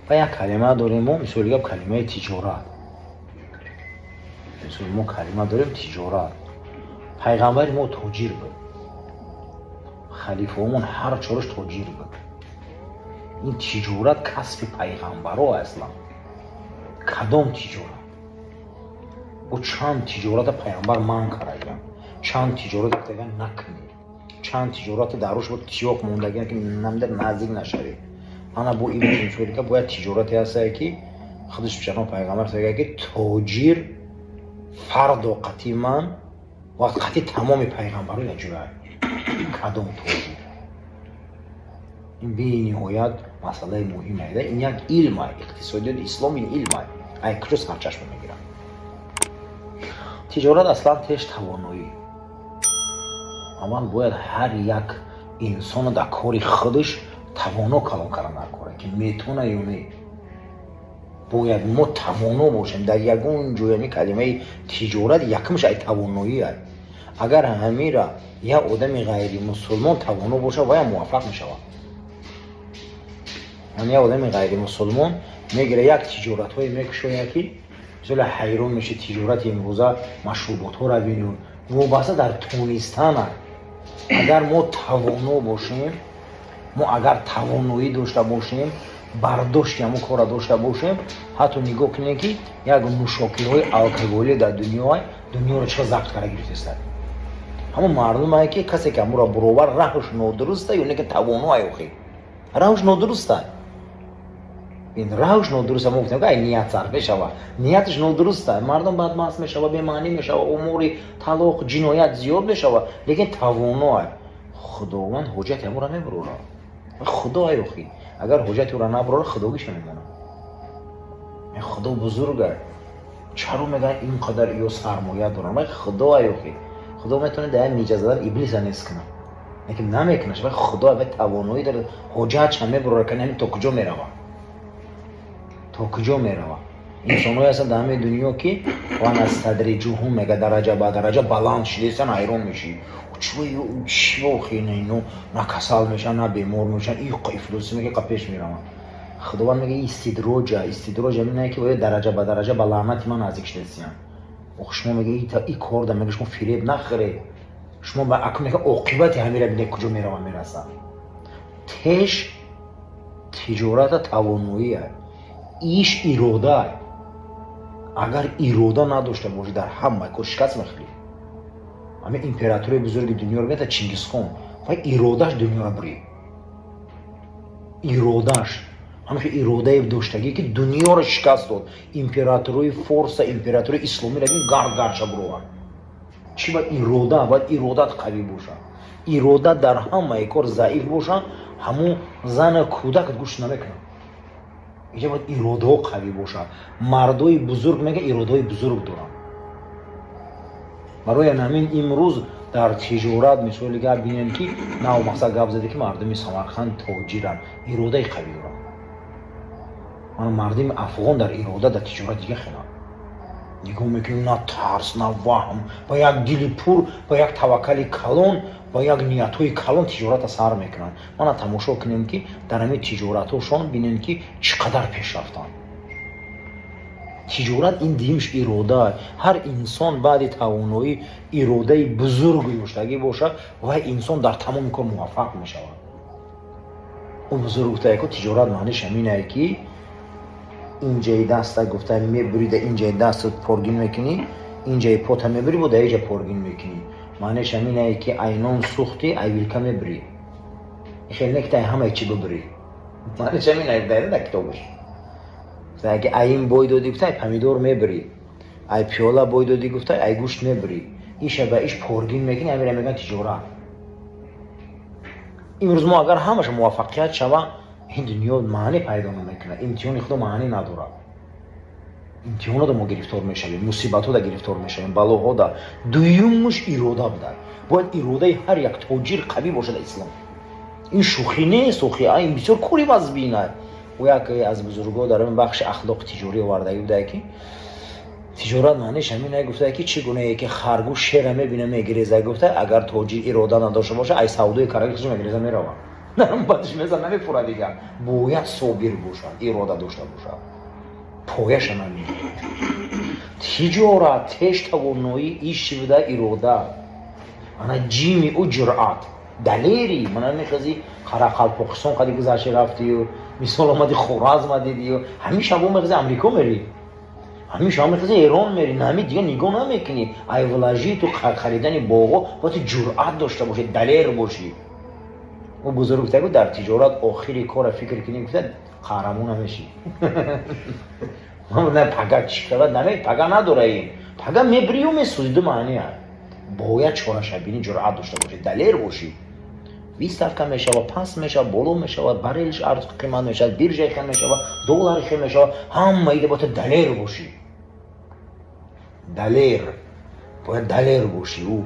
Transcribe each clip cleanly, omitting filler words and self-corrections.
Ва як калима дорем мо, мисоли гап, калимаи тиҷорат. Мисол, мо калима дорем тиҷорат. Пайғамбари мо тоҷир буд, халифаомон ҳар чораш тоҷир буд. Ин тиҷорат касби пайғамбаро аслан. Кадом тиҷорат? Бо чанд тиҷората пайғамбар манъ кардаям, чанд тиҷората гуфтаган накунед, чанд тиҷората даруш бо тиёқ мондагиан, ки намдар наздик нашавед. Ана бо ин мисолика бояд тиҷорате ҳастае, ки худаш чаро пайғамбар мегӯяд, ки тоҷир фардо қати ман ва қати тамоми пайғамбаро якҷоя. Кадом тоҷир? Ин бениҳоят масъалаи муҳиме. Ин як илм, иқтисодиёти ислом ин илм. Ай куҷо сарчашма мегирад тиҷорат? Аслан теш тавоноӣ. Аввал бояд ҳар як инсоно дар кори худаш тавоно калон кардан дар коре, ки метавона ё не. Бояд мо тавоно бошем дар ягон ҷой. Ами калимаи тиҷорат якумш ай тавоноӣ ай. Агар ҳамира як одами ғайримусулмон тавоно бошад, ваям муваффақ мешавад. Яъне як одами ғайримусулмон мегира, як тиҷоратҳое мекушояд, ки мисол ҳайрон меши. Тиҷорати имрӯза, машруботҳоро биню, вобаста дар тонистана. Агар мо тавоно бошем, мо агар тавоноӣ дошта бошем, бардошти ҳамон корро дошта бошем. Ҳатто нигоҳ кунем, ки як нӯшокиҳои алкоголӣ дар дунё дунёро чӣ забт карда гирифтастад. Ҳамон мардумае, ки касе ки ҳамонро буровар, раҳш нодуруста ё не, ки тавоно ай, охи раҳш нодуруста. Ин раҳш нодуруста. Мо гуфтем, ки ай ният сар мешава, нияташ нодуруста, мардум бадмаст мешава, бемаънӣ мешава, умури талоқ, ҷиноят зиёд мешава, лекин тавоно ай. Худованд ҳоҷати ҳамонро мебурора. Худо ай, охи агар ҳоҷати ӯро набурора, худогиша мемонад. Худо бузурга. Чаро мегӯянд, ин қадар ё сармоя дорам? Вай худо ай, охи худо метавонад дар як миҷа задан иблиса нест кунад, лекин намекунаш. Вай худо, вай тавоноӣ дорад, ҳоҷатша мебурора. Кани ҳамин то куҷо мерава, то куҷо мерава? Инсонҳое ҳастанд дар ҳамин дунё, ки ва настадриҷуҳум мега, дараҷа ба дараҷа баланд шидесан, ҳайрон мешӣ: чӣ охи ино на касал мешаванд, на бемор мешаванд, иқа ифлосӣ мега, қа пеш мераванд. Худованд мега истидроҷа. Истидроҷа ин ки бояд дараҷа ба дараҷа ба лаънати ман наздик шидасиян. Ох, шумо мега, и кор да мега, шумо фиреб нахӯред. Шумо ба акун мега, оқибати ҳамира бинед, куҷо мерава, мерасад. Теш тиҷората тавоноӣ, иш ирода. Агар ирода надошта бошӣ, дар ҳама кор шикаст мехӯрӣ. Ҳамин императори бузурги дунёро бинед, Чингисхон, вай иродаш дунёро бурид. Иродаш, ҳамин иродае доштагӣ, ки дунёро шикаст дод. Императорои форса, императори исломиро бин, гард гардша буровард. Чӣ? Ба ирода. Бояд иродат қавӣ бошад. Ирода дар ҳамаи кор заиф боша, ҳамун зана, кӯдакат гӯш намекунад. Инҷа бояд иродаҳо қавӣ бошад. Мардои бузург, мега, иродаҳои бузург доранд. Барои ҳамин имрӯз дар тиҷорат, мисоли гап, бинем, ки нав мақсад гап заде, ки мардуми Самарқанд тоҷиранд, иродаи қавӣ доранд. Мана мардуми афғон дар ирода, дар тиҷорат дига хеланд. Нигоҳ мекунем, на тарс, на ваҳм, ба як дили пур, ба як таваккали калон, ба як ниятҳои калон тиҷората сар мекунанд. Мана тамошо кунем, ки дар ҳамин тиҷоратҳошон бинем, ки чӣ қадар пеш рафтанд. Тиҷорат ин димш ирода. Ҳар инсон баъди тавоноӣ иродаи бузург доштагӣ бошад, вай инсон дар тамоми кор муваффақ мешавад. Ӯ бузург гуфтае, ку тиҷорат маъниш ҳаминае, ки инҷаи даста, гуфта, мебурида, инҷаи дастат поргин мекунӣ, инҷаи пота мебурӣ, бо дар иҷа поргин мекунӣ. Маъниш ҳаминае, ки айнон сӯхтӣ, ай вилка мебурӣ, хеле не ки тай ҳамаи чӣ бибурӣ. Маъниш ҳаминае дар китобаш, ки ай ин бой додӣ, гуфта, ай помидор мебурӣ, ай пиёла бой додӣ, гуфта, ай гӯшт мебурӣ, иша ба иш поргин мекунӣ. Ҳамира мегӯянд тиҷорат. Имрӯз мо агар ҳамаша муваффақият шава, ин дунё маъне пайдо намекунад. Имтиҳони худо маъне надорад. Имтиҳонода мо гирифтор мешавем, мусибатҳода гирифтор мешавем, балоҳода. Дуюмуш ирода буда. Бояд иродаи ҳар як тоҷир қавӣ бошад. Ислом ин шӯхӣ нест, охи ин бисёр кори вазбина. Ӯ як аз бузургҳо дар ин бахши ахлоқи тиҷорӣ овардагӣ буда, ки тиҷорат маъниш ҳамин гуфта, ки чӣ гунае ки харгӯш шера мебина, мегиреза, гуфта, агар тоҷир ирода надошта боша, ай савдои караги худш мегиреза, мерава. Бадш мезан, намефура дига. Бояд собир бошад, ирода дошта бошад, пояша намегирад. Тиҷорат теш тавоноӣ, иши буда ирода. Ана ҷими ӯ ҷуръат, далерӣ. Мана мехези, Қарақалпоқистон қади гузашти рафтию, мисол, омади, Хоразма дидию, ҳамин шабо мехези, Амрико мери, ҳамин шабо мехези, Эрон мери. Нами дига нигоҳ намекунӣ. Ай вложить харидани боғо бояд ҷуръат дошта бошӣ, далер бошӣ. Ӯ бузург гуфта, дар тиҷорат охири кора фикр кунӣ, гуфта, қаҳрамон намешӣ. Пага чӣ шавад, наме пага надора. Ин пага мебирию месӯзи, ду маъни. Бояд чорашабинӣ, ҷуръат дошта бошӣ, далер бошӣ. Выставка мешавад, паст мешавад, боло мешавад, барелш арз қимат мешавад, биржа хел мешавад, доллар хел мешавад. Ҳама ида бояд далер бошӣ, далер, бояд далер бошӣ. Ӯ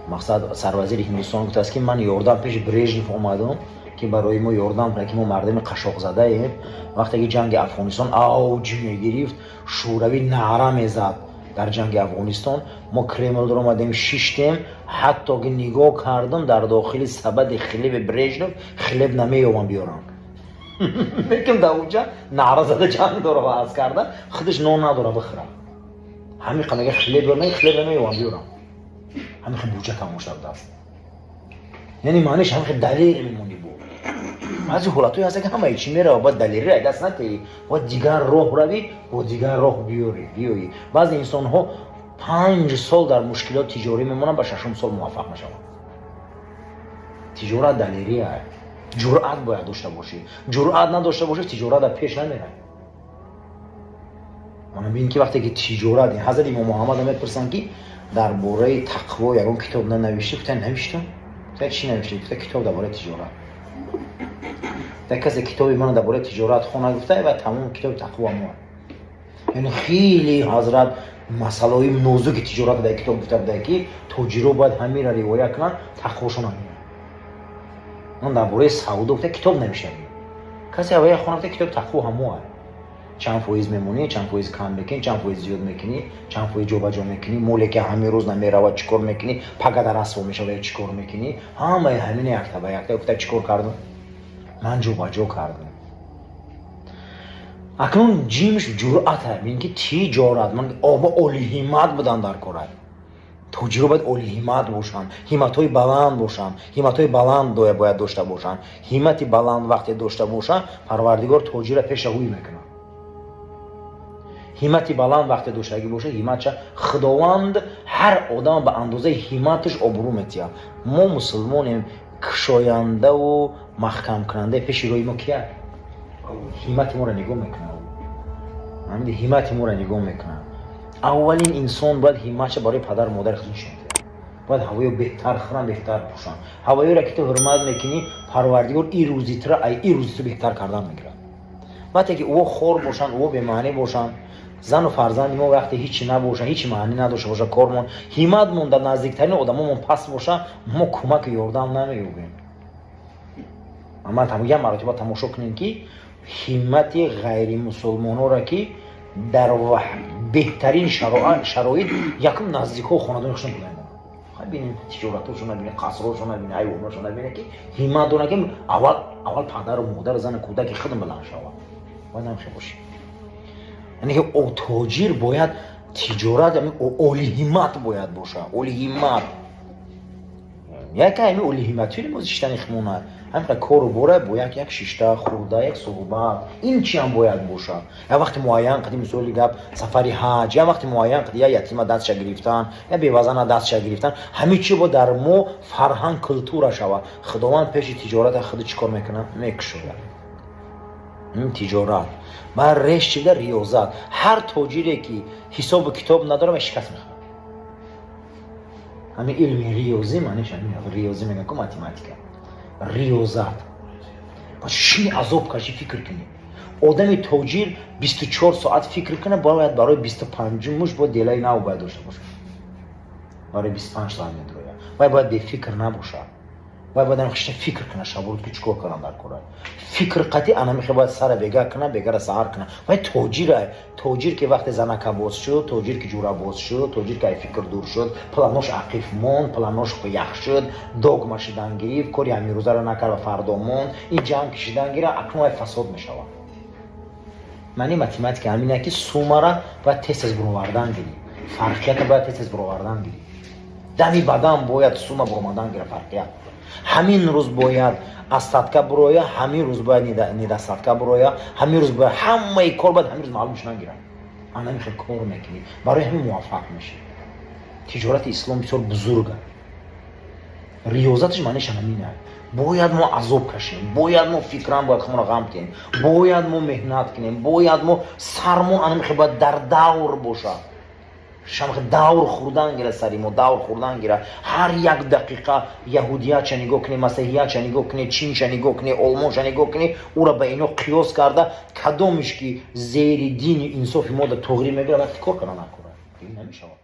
мақсад, сарвазири Ҳиндустон гуфтааст, ки ман ёрдам пеши Брежнев омадам, ки барои мо ёрдам кунад, ки мо мардами қашоқзадаем. Вақте ки ҷанги Афғонистон авҷ мегирифт, Шӯравӣ наъра мезад дар ҷанги Афғонистон, мо Кремл омадем, шиштем, ҳатто ки нигоҳ кардам, дар дохили сабади хлеби Брежнев хлеб намеёбам биёрам. Лекин дар уҷа наъра зада ҷанг дора ва аз карда худаш нон надора бихӯра. Ҳамин қадар хлеб, хлеб намеёбам биёрам. Ҳамин хел буҷа тамошта будааст. Яъне маъниш ҳамин хел далер мемонӣ. Бу баъзе ҳолатҳое ҳаста, ки ҳамаи чӣ мерава, бояд далерӣ даст натеӣ, бояд дигар роҳ равӣ, бо дигар роҳ биёрӣ, биёӣ. Баъзе инсонҳо 5 сол дар мушкилот тиҷорӣ мемонанд, ба шашум сол муваффақ мешаванд. Тиҷорат далерия, ҷуръат бояд дошта бошӣ. Ҷуръат надошта бошӣ, тиҷорат дар пеш намерад. Мана бин, ки вақте ки тиҷорат, ҳазрати имом Муҳаммад мепурсанд, ки дар бораи тақво ягон китоб нанавиштӣ? Гуфта, навиштам. Гуфта, чӣ навиштӣ? Гуфта, китоб дар бораи тиҷорат. Дар касе китоби мана дар бораи тиҷорат хона, гуфта, ва тамом китоби тақво мо. Яъне хеле ҳазрат масъалаҳои нозуки тиҷорат дар китоб гуфта буда, ки тоҷиро бояд ҳамира риоя кунанд, тақвошон ҳамина. Ман дар бораи савдо, гуфта, китоб навиштам, касе авая хона, гуфта, китоби тақво ҳамо. Чанд фоиз мемонӣ, чанд фоиз кам мекунӣ, чанд фоиз зиёд мекунӣ, чанд фоиз ҷобаҷо мекунӣ, моле ки ҳамин рӯз намеравад, чӣ кор мекунӣ, пага дар расво мешавад, чӣ кор мекунӣ, ҳамаи ҳамина якта ба якта гуфта. Чӣ кор кардам? Ман ҷобаҷо кардам. Акнун ҷимш ҷуръат ин ки тиҷорат ман оба олиҳимат будан дар корад. Тоҷиро бояд олиҳимат бошанд, ҳимматҳои баланд бошанд, ҳимматҳои баланд бояд дошта бошанд. Ҳиммати баланд вақте дошта бошанд, Парвардигор тоҷира пешаҳӯй мекунад. Ҳиммати баланд вақте доштагӣ боша, ҳимматша Худованд ҳар одам ба андозаи ҳимматаш обрӯ метиҳад. Мо мусулмонем, кушояндаву маҳкамкунандаи пеши роҳи мо кия? Ҳиммати моро нигоҳ мекунад, ҳиммати моро нигоҳ мекунад. Аввалин инсон бояд ҳимматша барои падару модари худ нишон диҳад. Бояд ҳавоё беҳтар хӯранд, беҳтар пӯшанд. Ҳавоёро ки ту ҳурмат мекунӣ, Парвардигор и рӯзи тура ай и рӯзи ту беҳтар кардан мегирад. Вақте ки ӯ хор бошанд, ӯ бемаънӣ бошанд, зану фарзанди мо вақте ҳичи набошанд, ҳичи маънӣ надошта боша, кормон, ҳимматмон дар наздиктарин одамомон паст боша, мо кӯмаку ёрдам намеёбем. Ман як маротиба тамошо кунем, ки ҳиммати ғайримусулмонҳоро, ки дар беҳтарин шароит якум наздикҳо, хонадони худшон буда, бинем, тиҷоратошона бинем, қасрҳошона бинем, ҳайвоношона бинем, ки ҳиммат доранд, ки аввал аввал падару модар, зану кӯдаки худам баланд шавад. Бояд ҳамхел бошем. Яъне ки тоҷир бояд тиҷорат олиҳиммат бояд боша, олиҳиммат. Яке ҳами олиҳимматири мо шиштани химона, ҳамин кору бора бо як як шишта хӯрда, як суҳбат, ин чиам бояд боша. Як вақти муайян қади, мисоли гап, сафари ҳаҷ, як вақти муайян қади я ятима дастша гирифтан, я бевазана дастша гирифтан, ҳамин чи бо дар мо фарҳанг, культура шава. Худованд пеши тиҷората худ чӣ кор мекунад? Мекушояд. Ин тиҷорат ба реш чида риёзат. Ҳар тоҷире ки ҳисобу китоб надорад, шикаст мехӯрад. Ҳамин илми риёзӣ маъниш ҳамин. Риёзӣ мегӯян ку, математика, риёзат. Шини, азоб кашӣ, фикр кунӣ. Одами тоҷир 24 соат фикр кунад, бояд барои 25-умуш бо делаи нав бояд дошта бошад. Барои 25 соат медрояд, вай бояд бефикр набошад. Вай бояд хишта фикр куна шабурӯз, ки чӣ кор кардам дар кора. Фикр қатъи анамихе бояд сара бега куна, бегара саҳар куна. Вай тоҷира. Тоҷир ки вақте занака боз шуд, тоҷир ки ҷурабоз шуд, тоҷир ки ай фикр дур шуд, планош ақиф монд, планош ях шуд, догма шидан гирифт, кори ҳамирӯзаро накард ва фардо монд, ин ҷанг кишидан гира, акнун вай фасод мешавад. Маънии математика ҳамина, ки суммара бояд тез тез буровардан гирӣ, фарқията бояд тез тез буровардан гирӣ. Дами бадан бояд сумма буромадан гира, фарқият. Ҳамин рӯз бояд остатка буроя, ҳамин рӯз бояд недостатка буроя, ҳамин рӯз бояд ҳамаи кор бояд ҳамин рӯз маълум шудан гирад. Анами хел кор мекунӣ, барои ҳамин муваффақ мешӣ. Тиҷорати ислом бисёр бузурга, риёзаташ маъниш ҳамина: бояд мо азоб кашем, бояд мо фикран бояд худро ғам кунем, бояд мо меҳнат кунем, бояд мо сармон анами хел бояд дар давр бошад, шамх давр хӯрдан гира, сари мо давр хӯрдан гира. Ҳар як дақиқа яҳудиятша нигоҳ кунӣ, масеҳиятша нигоҳ кунӣ, Чинша нигоҳ кунӣ, Олмонша нигоҳ кунӣ, ӯра ба ино қиёс карда, кадомиш ки зери дини инсофи мо да туғрӣ мегирад, вақти кор карда накора намешавад.